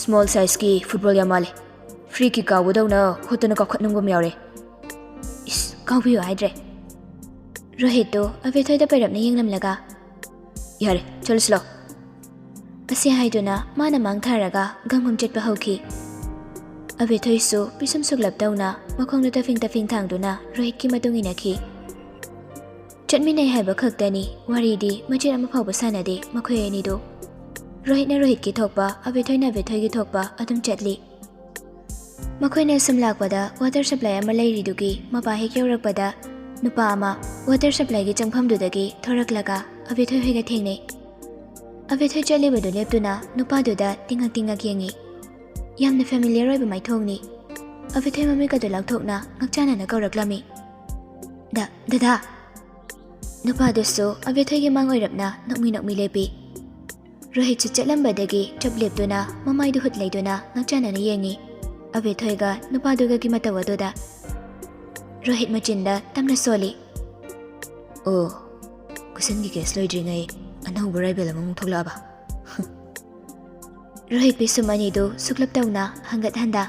"ꯁ꯭ꯃꯣꯜ ꯁꯥꯏꯖꯀꯤ ꯐꯨꯠꯕꯣꯜ ꯌꯥꯝ ꯃꯥꯜꯂꯦ꯫ ꯐ꯭ꯔꯤ ꯀꯤꯛ ꯀꯥꯎꯕꯗꯧꯅ ꯍꯣꯠꯇꯅ ꯀꯥꯎꯈꯠꯅꯤꯡꯕ ꯑꯃ ꯌꯥꯎꯔꯦ꯫" "ꯏꯁ, ꯀꯥꯎꯕꯤꯌꯨ ꯍꯥꯏꯗ꯭ꯔꯦ꯫" ꯔꯣꯍꯤꯠꯇꯨ ꯑꯕꯦꯊꯣꯏꯗ ꯄꯩꯔꯞꯅ ꯌꯦꯡꯂꯝꯂꯒ, "ꯌꯥꯔꯦ, ꯆꯠꯂꯁꯤ ꯂꯥꯎ꯫" ꯑꯁꯤ ꯍꯥꯏꯗꯨꯅ ꯃꯥꯅ ꯃꯥꯡ ꯊꯥꯔꯒ ꯒꯪꯒꯝ ꯆꯠꯄ ꯍꯧꯈꯤ꯫ ꯑꯕꯦꯊꯣꯏꯁꯨ ꯄꯤꯁꯨꯝ ꯁꯨꯛꯂꯞ ꯇꯧꯅ ꯃꯈꯣꯡꯗ ꯇꯐꯤꯡ ꯇꯐꯤꯡ ꯊꯥꯡꯗꯨꯅ ꯔꯣꯍꯤꯠꯀꯤ ꯃꯇꯨꯡ ꯏꯟꯅꯈꯤ꯫ ꯆꯠꯃꯤꯟꯅꯩ ꯍꯥꯏꯕ ꯈꯛꯇꯅꯤ, ꯋꯥꯔꯤꯗꯤ ꯃꯆꯦꯠ ꯑꯃ ꯐꯥꯎꯕ ꯁꯥꯟꯅꯗꯦ ꯃꯈꯣꯏ ꯑꯅꯤꯗꯨ꯫ ꯔꯣꯍꯤꯠꯅ ꯔꯣꯍꯤꯠꯀꯤ ꯊꯣꯛꯄ, ꯑꯕꯦꯊꯣꯏꯅ ꯑꯕꯦꯊꯣꯏꯒꯤ ꯊꯣꯛꯄ ꯑꯗꯨꯝ ꯆꯠꯂꯤ꯫ ꯃꯈꯣꯏꯅ ꯁꯨꯝ ꯂꯥꯛꯄꯗ ꯋꯥꯇꯔ ꯁꯄ꯭ꯂꯥꯏ ꯑꯃ ꯂꯩꯔꯤꯗꯨꯒꯤ ꯃꯄꯥ ꯍꯦꯛ ꯌꯧꯔꯛꯄꯗ ꯅꯨꯄꯥ ꯑꯃ ꯋꯥꯇꯔ ꯁꯄ꯭ꯂꯥꯏꯒꯤ ꯆꯪꯐꯝꯗꯨꯗꯒꯤ ꯊꯣꯔꯛꯂꯒ ꯑꯕꯦꯊꯣꯏ ꯍꯣꯏꯒ ꯊꯦꯡꯅꯩ꯫ ꯑꯕꯦꯊꯣꯏ ꯆꯠꯂꯤꯕꯗꯨ ꯂꯦꯞꯇꯨꯅ ꯅꯨꯄꯥꯗꯨꯗ ꯇꯤꯡꯉꯛ ꯇꯤꯡꯉꯛ ꯌꯦꯡꯉꯤ꯫ ꯌꯥꯝꯅ ꯐꯦꯃꯤꯂꯤꯌꯔ ꯑꯣꯏꯕ ꯃꯥꯏꯊꯣꯡꯅꯤ꯫ ꯑꯕꯦꯊꯣꯏ ꯃꯃꯤꯠꯀꯗꯨ ꯂꯥꯎꯊꯣꯛꯅ ꯉꯛꯆꯥꯟꯅꯅ ꯀꯧꯔꯛꯂꯝꯃꯤ꯫ "ꯗ-, ꯗꯗꯥ!" ꯅꯨꯄꯥꯗꯨꯁꯨ ꯑꯕꯦꯊꯣꯏꯒꯤ ꯃꯥꯡ ꯑꯣꯏꯔꯞꯅ ꯅꯣꯛꯃꯤ ꯅꯣꯛꯃꯤ ꯂꯦꯞꯄꯤ꯫ ꯔꯣꯍꯤꯠꯁꯨ ꯆꯠꯂꯝꯕꯗꯒꯤ ꯆꯞ ꯂꯦꯞꯇꯨꯅ ꯃꯃꯥꯏꯗꯨ ꯍꯨꯠ ꯂꯩꯗꯨꯅ ꯉꯛꯆꯥꯟꯅꯅ ꯌꯦꯡꯉꯤ꯫ ꯑꯕꯦꯊꯣꯏꯒ ꯅꯨꯄꯥꯗꯨꯒꯒꯤ ꯃꯇꯧ ꯑꯗꯨꯗ ꯔꯣꯍꯤꯠ ꯃꯆꯤꯟꯗ ꯇꯝꯅ ꯁꯣꯜꯂꯤ꯫ "ꯑꯣ, ꯒꯨꯁꯟꯒꯤ ꯀꯦꯁ ꯂꯣꯏꯗ꯭ꯔꯤꯉꯩ ꯑꯅꯧꯕ ꯔꯥꯏꯕꯦꯜ ꯑꯃꯃꯨꯛ ꯊꯣꯛꯂꯛꯑꯕ?" ꯔꯣꯍꯤꯠ ꯄꯤꯁꯨꯝ ꯑꯅꯤꯗꯨ ꯁꯨꯛꯂꯞ ꯇꯧꯅ ꯍꯪꯒꯠ ꯍꯟꯗ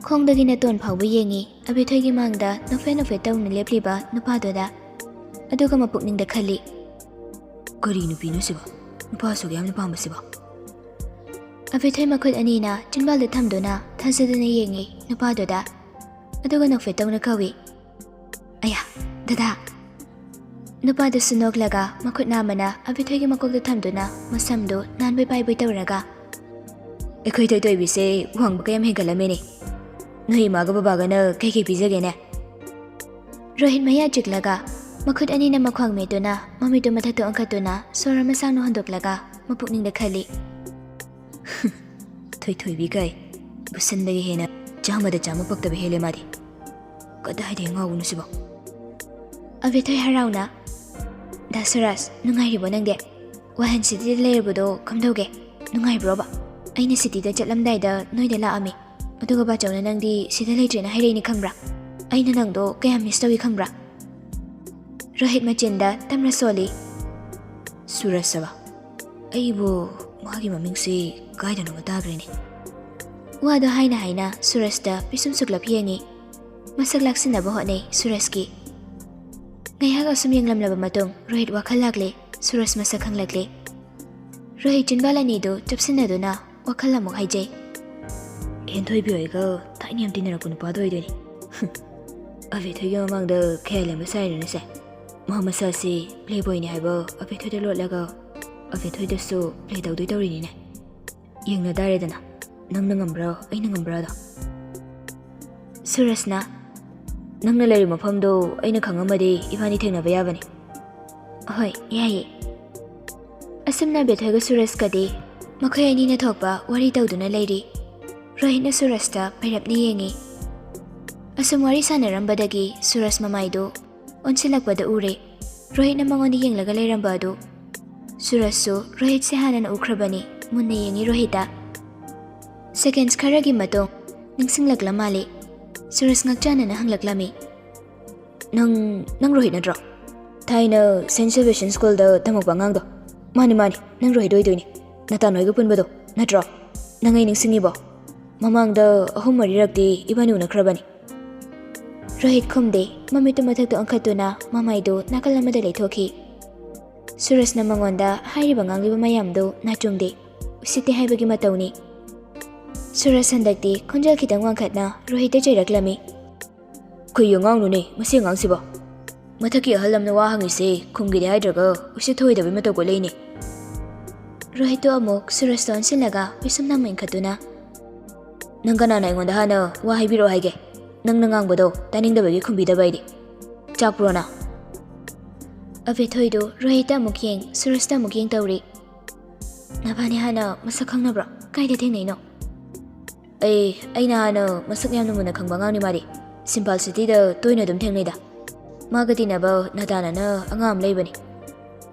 ꯈꯣꯡꯗꯒꯤ ꯅꯇꯣꯟ ꯐꯥꯎꯕ ꯌꯦꯡꯉꯤ꯫ ꯑꯕꯦꯊꯣꯏꯒꯤ ꯃꯥꯡꯗ ꯅꯣꯛꯐꯦꯠ ꯅꯣꯛꯐꯦꯠ ꯇꯧꯅ ꯂꯦꯞꯂꯤꯕ ꯅꯨꯄꯥꯗꯨꯗ꯫ ꯑꯗꯨꯒ ꯃꯄꯨꯛꯅꯤꯡꯗ ꯈꯜꯂꯤ, "ꯀꯔꯤ ꯅꯨꯄꯤꯅꯣ ꯁꯤꯕꯣ? ꯅꯨꯄꯥ ꯑꯁꯨꯛ ꯌꯥꯝꯅ ꯄꯥꯝꯕꯁꯤꯕꯣ?" ꯑꯕꯦꯊꯣꯏ ꯃꯈꯨꯠ ꯑꯅꯤꯅ ꯆꯤꯟꯕꯥꯜꯗ ꯊꯝꯗꯨꯅ ꯊꯥꯖꯗꯅ ꯌꯦꯡꯉꯤ ꯅꯨꯄꯥꯗꯨꯗ꯫ ꯑꯗꯨꯒ ꯅꯣꯛꯐꯦꯠ ꯇꯧꯅ ꯀꯧꯏ, "ꯑꯌꯥ, ꯗꯗꯥ!" ꯅꯨꯄꯥꯗꯨꯁꯨ ꯅꯣꯛꯂꯒ ꯃꯈꯨꯠ ꯅꯥꯝꯃꯅ ꯑꯕꯦꯊꯣꯏꯒꯤ ꯃꯀꯣꯛꯇ ꯊꯝꯗꯨꯅ ꯃꯁꯝꯗꯨ ꯅꯥꯟꯕꯣꯏ ꯄꯥꯏꯕꯣꯏ ꯇꯧꯔꯒ, "ꯑꯩꯈꯣꯏ ꯊꯣꯏꯊꯣꯏꯕꯤꯁꯦ ꯋꯥꯡꯕ ꯀꯌꯥꯝ ꯍꯦꯟꯒꯠꯂꯝꯃꯦꯅꯦ꯫ ꯅꯣꯏ ꯏꯃꯥꯒ ꯕꯕꯥꯒꯅ ꯀꯩꯀꯩ ꯄꯤꯖꯒꯦꯅꯦ?" ꯔꯣꯍꯤꯠ ꯃꯌꯥ ꯆꯤꯛꯂꯒ ꯃꯈꯨꯠ ꯑꯅꯤꯅ ꯃꯈ꯭ꯋꯥꯡ ꯃꯦꯠꯇꯨꯅ ꯃꯃꯤꯠꯇꯨ ꯃꯊꯛꯇ ꯑꯣꯟꯈꯠꯇꯨꯅ ꯁꯣꯔ ꯑꯃ ꯁꯥꯡꯅ ꯍꯣꯟꯗꯣꯛꯂꯒ ꯃꯄꯨꯛꯅꯤꯡꯗ ꯈꯜꯂꯤ, "ꯊꯣꯏꯊꯣꯏꯕꯤ ꯀꯥꯏ, ꯒꯨꯁꯟꯗꯒꯤ ꯍꯦꯟꯅ ꯆꯥꯝꯃꯗ ꯆꯥꯝꯃ ꯄꯛꯇꯕ ꯍꯦꯜꯂꯦ ꯃꯥꯗꯤ꯫ ꯀꯗꯥꯏꯗꯒꯤ ꯉꯥꯎꯕꯅꯣ ꯁꯤꯕꯣ?" ꯑꯕꯦꯊꯣꯏ ꯍꯔꯥꯎꯅ, "ꯗꯥ ꯁꯨꯔꯖ, ꯅꯨꯡꯉꯥꯏꯔꯤꯕꯣ ꯅꯪꯗꯤ? ꯋꯥꯍꯦꯟ ꯁꯤꯇꯤꯗ ꯂꯩꯔꯨꯕꯗꯣ ꯀꯝꯗꯧꯒꯦ? ꯅꯨꯡꯉꯥꯏꯕ꯭ꯔꯣꯕ? ꯑꯩꯅ ꯁꯤꯇꯤꯗ ꯆꯠꯂꯝꯗꯥꯏꯗ ꯅꯣꯏꯗ ꯂꯥꯛꯑꯝꯃꯤ꯫ ꯑꯗꯨꯒ ꯕꯥꯆꯧꯅ ꯅꯪꯗꯤ ꯁꯤꯗ ꯂꯩꯇ꯭ꯔꯦꯅ ꯍꯥꯏꯔꯛꯏꯅꯤ ꯈꯪꯕ꯭ꯔꯥ? ꯑꯩꯅ ꯅꯪꯗꯣ ꯀꯌꯥꯝ ꯃꯤꯁ ꯇꯧꯏ ꯈꯪꯕ꯭ꯔꯥ?" ꯔꯣꯍꯤꯠ ꯃꯆꯤꯟꯗ ꯇꯝꯅ ꯁꯣꯜꯂꯤ, "ꯁꯨꯔꯖ ꯍꯥꯏꯕ? ꯑꯩꯕꯨ ꯃꯥꯒꯤ ꯃꯃꯤꯡꯁꯤ ꯀꯥꯏꯗꯅꯣꯃ ꯇꯥꯈ꯭ꯔꯦꯅꯦ?" ꯋꯥꯗꯣ ꯍꯥꯏꯅ ꯍꯥꯏꯅ ꯁꯨꯔꯖꯇ ꯄꯤꯁꯨꯝ ꯁꯨꯛꯂꯞ ꯌꯦꯡꯉꯤ꯫ ꯃꯁꯛ ꯂꯥꯛꯁꯤꯟꯅꯕ ꯍꯣꯠꯅꯩ ꯁꯨꯔꯖꯀꯤ꯫ ꯉꯥꯏꯍꯥꯛ ꯑꯁꯨꯝ ꯌꯦꯡꯂꯝꯂꯕ ꯃꯇꯨꯡ ꯔꯣꯍꯤꯠ ꯋꯥꯈꯜ ꯂꯥꯛꯂꯦ, ꯁꯨꯔꯖ ꯃꯁꯛ ꯈꯪꯂꯛꯂꯦ꯫ ꯔꯣꯍꯤꯠ ꯆꯤꯟꯕꯥꯜ ꯑꯅꯤꯗꯨ ꯆꯞꯁꯤꯟꯅꯗꯨꯅ ꯋꯥꯈꯜ ꯑꯃꯨꯛ ꯍꯥꯏꯖꯩ꯫ "ꯍꯦꯟꯊꯣꯏꯕꯤ ꯍꯣꯏꯒ ꯊꯥꯏꯅ ꯌꯥꯝ ꯇꯤꯟꯅꯔꯛꯄ ꯅꯨꯄꯥꯗꯣ ꯑꯣꯏꯗꯣꯏꯅꯤ꯫ ꯑꯕꯦꯊꯣꯏꯒꯤ ꯃꯃꯥꯡꯗ ꯈꯌꯥ ꯂꯦꯝꯕ ꯁꯥꯏꯔꯅꯨꯁꯦ꯫ ꯃꯥ ꯃꯁꯥꯁꯤ ꯄ꯭ꯂꯦꯕꯣꯏꯅꯤ ꯍꯥꯏꯕ ꯑꯕꯦꯊꯣꯏꯗ ꯂꯣꯠꯂꯒ ꯑꯕꯦꯊꯣꯏꯗꯁꯨ ꯄ꯭ꯂꯦ ꯇꯧꯗꯣꯏ ꯇꯧꯔꯤꯅꯤꯅꯦ꯫ ꯌꯦꯡꯅ ꯇꯥꯔꯦꯗꯅ, ꯅꯪꯅ ꯉꯝꯕ꯭ꯔꯥ ꯑꯩꯅ ꯉꯝꯕ꯭ꯔꯥꯗꯣ?" ꯁꯨꯔꯖꯅ, "ꯅꯪꯅ ꯂꯩꯔꯤꯕ ꯃꯐꯝꯗꯣ ꯑꯩꯅ ꯈꯪꯉꯝꯃꯗꯤ ꯏꯕꯥꯅꯤ ꯊꯦꯡꯅꯕ ꯌꯥꯕꯅꯤ꯫" "ꯍꯣꯏ, ꯌꯥꯏꯌꯦ꯫" ꯑꯁꯨꯝꯅ ꯕꯦꯊꯣꯏꯒ ꯁꯨꯔꯖꯀꯗꯤ ꯃꯈꯣꯏ ꯑꯅꯤꯅ ꯊꯣꯛꯄ ꯋꯥꯔꯤ ꯇꯧꯗꯨꯅ ꯂꯩꯔꯤ꯫ ꯔꯣꯍꯤꯠꯅ ꯁꯨꯔꯖꯇ ꯄꯩꯔꯞꯅ ꯌꯦꯡꯉꯤ꯫ ꯑꯁꯨꯝ ꯋꯥꯔꯤ ꯁꯥꯟꯅꯔꯝꯕꯗꯒꯤ ꯁꯨꯔꯖ ꯃꯃꯥꯏꯗꯨ ꯑꯣꯟꯁꯤꯜꯂꯛꯄꯗ ꯎꯔꯦ꯫ ꯔꯣꯍꯤꯠꯅ ꯃꯉꯣꯟꯗ ꯌꯦꯡꯂꯒ ꯂꯩꯔꯝꯕ ꯑꯗꯨ꯫ ꯁꯨꯔꯖꯁꯨ ꯔꯣꯍꯤꯠꯁꯦ ꯍꯥꯟꯅꯅ ꯎꯈ꯭ꯔꯕꯅꯤ꯫ ꯃꯨꯟꯅ ꯌꯦꯡꯉꯤ ꯔꯣꯍꯤꯠꯇ꯫ ꯁꯦꯀꯦꯟꯁ ꯈꯔꯒꯤ ꯃꯇꯨꯡ ꯅꯤꯡꯁꯤꯡꯂꯛꯂ ꯃꯥꯜꯂꯤ꯫ ꯁꯨꯔꯖ ꯉꯛꯆꯥꯟꯅꯅ ꯍꯪꯂꯛꯂꯝꯃꯤ꯫ "ꯅꯪ, ꯅꯪ ꯔꯣꯍꯤꯠ ꯅꯠꯇ꯭ꯔꯣ? ꯊꯥꯏꯅ ꯁꯦꯟꯠ ꯁꯦꯕꯦꯁꯇꯤꯌꯟ ꯁ꯭ꯀꯨꯜꯗ ꯇꯝꯃꯛꯄ ꯑꯉꯥꯡꯗꯣ?" "ꯃꯥꯅꯤ, ꯃꯥꯅꯤ, ꯅꯪ ꯔꯣꯍꯤꯠ ꯑꯣꯏꯗꯣꯏꯅꯤ꯫ ꯅꯇꯥꯟ ꯍꯣꯏꯒ ꯄꯨꯟꯕꯗꯣ ꯅꯠꯇ꯭ꯔꯣ? ꯅꯪ ꯑꯩ ꯅꯤꯡꯁꯤꯡꯉꯤꯕꯣ? ꯃꯃꯥꯡꯗ ꯑꯍꯨꯝ ꯃꯔꯤꯔꯛꯇꯤ ꯏꯕꯥꯅꯤ ꯎꯅꯈ꯭ꯔꯕꯅꯤ꯫" ꯔꯣꯍꯤꯠ ꯈꯨꯝꯗꯦ꯫ ꯃꯃꯤꯠꯇꯨ ꯃꯊꯛꯇ ꯑꯣꯟꯈꯠꯇꯨꯅ ꯃꯃꯥꯏꯗꯨ ꯅꯥꯀꯜ ꯑꯃꯗ ꯂꯩꯊꯣꯛꯈꯤ꯫ ꯁꯨꯔꯖꯅ ꯃꯉꯣꯟꯗ ꯍꯥꯏꯔꯤꯕ ꯉꯥꯡꯂꯤꯕ ꯃꯌꯥꯝꯗꯨ ꯅꯥꯆꯨꯡꯗꯦ꯫ ꯎꯁꯤꯠꯇꯦ ꯍꯥꯏꯕꯒꯤ ꯃꯇꯧꯅꯤ꯫ ꯁꯨꯔꯖ ꯍꯟꯗꯛꯇꯤ ꯈꯣꯟꯖꯦꯜ ꯈꯤꯇꯪ ꯋꯥꯡꯈꯠꯅ ꯔꯣꯍꯤꯠꯇ ꯆꯩꯔꯛꯂꯝꯃꯤ꯫ "ꯀꯩ ꯑꯉꯥꯡꯅꯣꯅꯦ ꯃꯁꯤ ꯑꯉꯥꯡꯁꯤꯕꯣ? ꯃꯊꯛꯀꯤ ꯑꯍꯜ ꯑꯃꯅ ꯋꯥ ꯍꯪꯉꯤꯁꯦ ꯈꯨꯝꯒꯦꯗꯤ ꯍꯥꯏꯗ꯭ꯔꯒ ꯎꯁꯤꯠ ꯊꯑꯣꯏꯗꯕꯩ ꯃꯇꯧ ꯀꯣꯠꯂꯛꯏꯅꯦ꯫" ꯔꯣꯍꯤꯠꯇꯣ ꯑꯃꯨꯛ ꯁꯨꯔꯖꯇ ꯑꯣꯟꯁꯤꯜꯂꯒ ꯄꯤꯁꯨꯝ ꯅꯝꯃ ꯏꯟꯈꯠꯇꯨꯅ, "ꯅꯪ ꯀꯅꯥꯅ ꯑꯩꯉꯣꯟꯗ ꯍꯥꯟꯅ ꯋꯥ ꯍꯥꯏꯕꯤꯔꯛꯑꯣ ꯍꯥꯏꯒꯦ? ꯅꯪꯅ ꯉꯥꯡꯕꯗꯣ ꯇꯥꯅꯤꯡꯗꯕꯒꯤ ꯈꯨꯝꯕꯤꯗꯕ ꯑꯩꯗꯤ꯫ ꯆꯥꯛꯄ꯭ꯔꯣ ꯅꯪ?" ꯑꯕꯦꯊꯣꯏꯗꯨ ꯔꯣꯍꯤꯠꯇ ꯑꯃꯨꯛ ꯌꯦꯡ, ꯁꯨꯔꯖꯇ ꯑꯃꯨꯛ ꯌꯦꯡ ꯇꯧꯔꯤ꯫ "ꯅꯕꯥꯅꯤ ꯍꯥꯟꯅ ꯃꯁꯛ ꯈꯪꯅꯕ꯭ꯔꯣ? ꯀꯥꯏꯗ ꯊꯦꯡꯅꯩꯅꯣ?" "ꯑꯩ, ꯑꯩꯅ ꯍꯥꯟꯅ ꯃꯁꯛ ꯌꯥꯝꯅ ꯃꯨꯟꯅ ꯈꯪꯕ ꯑꯉꯥꯡꯅꯤ ꯃꯥꯗꯤ꯫ ꯁꯤꯝꯄꯥꯜ ꯁꯤꯇꯤꯗ ꯇꯣꯏꯅ ꯑꯗꯨꯝ ꯊꯦꯡꯅꯩꯗ꯫ ꯃꯥꯒ ꯇꯤꯟꯅꯕ ꯅꯇꯥꯅꯅ ꯑꯉꯥꯡ ꯑꯃ ꯂꯩꯕꯅꯤ꯫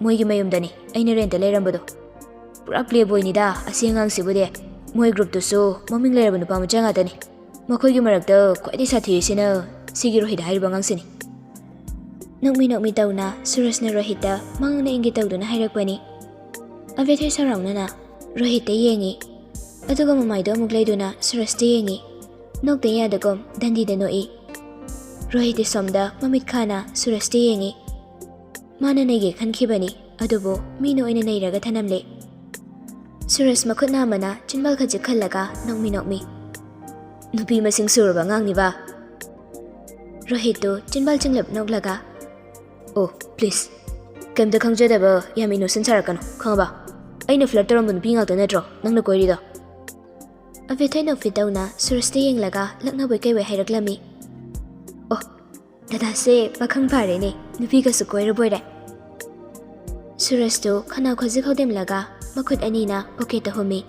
ꯃꯣꯏꯒꯤ ꯃꯌꯨꯝꯗꯅꯤ ꯑꯩꯅ ꯔꯦꯟꯠꯇ ꯂꯩꯔꯝꯕꯗꯣ꯫ ꯄꯨꯔꯥ ꯄ꯭ꯂꯦꯕꯣꯏꯅꯤꯗ ꯑꯁꯤ ꯑꯉꯥꯡꯁꯤꯕꯨꯗꯤ꯫ ꯃꯣꯏ ꯒ꯭ꯔꯨꯞꯇꯨꯁꯨ ꯃꯃꯤꯡ ꯂꯩꯔꯕ ꯅꯨꯄꯥ ꯃꯆꯥ ꯉꯥꯛꯇꯅꯤ꯫ ꯃꯈꯣꯏꯒꯤ ꯃꯔꯛꯇ ꯈ꯭ꯋꯥꯏꯗꯒꯤ ꯁꯥꯊꯤꯔꯤꯁꯤꯅ ꯁꯤꯒꯤ ꯔꯣꯍꯤꯠ ꯍꯥꯏꯔꯤꯕ ꯑꯉꯥꯡꯁꯤꯅꯤ꯫" ꯅꯣꯛꯃꯤ ꯅꯣꯛꯃꯤ ꯇꯧꯅ ꯁꯨꯔꯖꯅ ꯔꯣꯍꯤꯠꯇ ꯃꯉꯛꯅ ꯏꯪꯒꯤꯠ ꯇꯧꯗꯨꯅ ꯍꯥꯏꯔꯛꯄꯅꯤ꯫ ꯑꯕꯦꯊꯣꯏ ꯁꯔꯥꯎꯅꯅ ꯔꯣꯍꯤꯠꯇ ꯌꯦꯡꯉꯤ꯫ ꯑꯗꯨꯒ ꯃꯃꯥꯏꯗꯣ ꯑꯃꯨꯛ ꯂꯩꯗꯨꯅ ꯁꯨꯔꯖꯇ ꯌꯦꯡꯉꯤ꯫ ꯅꯣꯛꯇ ꯌꯥꯗꯒꯨꯝ ꯗꯟꯗꯤꯗ ꯅꯣꯛꯏ꯫ ꯔꯣꯍꯤꯠꯇꯤ ꯁꯣꯝꯗ ꯃꯃꯤꯠ ꯈꯥꯅ ꯁꯨꯔꯖꯇ ꯌꯦꯡꯉꯤ꯫ ꯃꯥꯅ ꯅꯩꯒꯦ ꯈꯟꯈꯤꯕꯅꯤ, ꯑꯗꯨꯕꯨ ꯃꯤꯅ ꯑꯣꯏꯅ ꯅꯩꯔꯒ ꯊꯅꯝꯂꯦ꯫ ꯁꯨꯔꯖ ꯃꯈꯨꯠ ꯅꯥꯝꯃꯅ ꯆꯤꯟꯕꯥꯜ ꯈꯖꯤꯛ ꯈꯜꯂꯒ ꯅꯣꯛꯃꯤ ꯅꯣꯛꯃꯤ, "ꯅꯨꯄꯤ ꯃꯁꯤꯡ ꯁꯨꯔꯕ ꯑꯉꯥꯡꯅꯤꯕ?" ꯔꯣꯍꯤꯠꯇꯨ ꯆꯤꯟꯕꯥꯜ ꯆꯤꯡꯂꯞ ꯅꯣꯛꯂꯒ, "ꯑꯣ, ꯄ꯭ꯂꯤꯖ, ꯀꯩꯝꯇ ꯈꯪꯖꯗꯕ ꯌꯥꯝ ꯏꯅꯣꯁꯦꯟ ꯁꯥꯔꯛꯀꯅꯨ, ꯈꯪꯉꯕ? ꯑꯩꯅ ꯐ꯭ꯂꯔꯠ ꯇꯧꯔꯝꯕ ꯅꯨꯄꯤ ꯉꯥꯛꯇ ꯅꯠꯇ꯭ꯔꯣ ꯅꯪꯅ ꯀꯣꯏꯔꯤꯗꯣ?" ꯑꯕꯦꯊꯣꯏ ꯅꯣꯛꯐꯦꯠ ꯇꯧꯅ ꯁꯨꯔꯖꯇ ꯌꯦꯡꯂꯒ ꯂꯛꯅꯕꯣꯏ ꯀꯩꯕꯣꯏ ꯍꯥꯏꯔꯛꯂꯝꯃꯤ꯫ ꯑꯣ, ꯗꯗꯥꯁꯦ ꯄꯥꯈꯪ ꯐꯥꯔꯦꯅꯦ, ꯅꯨꯄꯤꯒꯁꯨ ꯀꯣꯏꯔꯕꯣꯏꯔꯦ꯫ ꯁꯨꯔꯖꯇꯨ ꯈꯅꯥꯎ ꯈꯖꯤꯛ ꯍꯧꯗꯦꯝꯂꯒ ꯃꯈꯨꯠ ꯑꯅꯤꯅ ꯄꯣꯀꯦꯠꯇ ꯍꯨꯝꯃꯤ꯫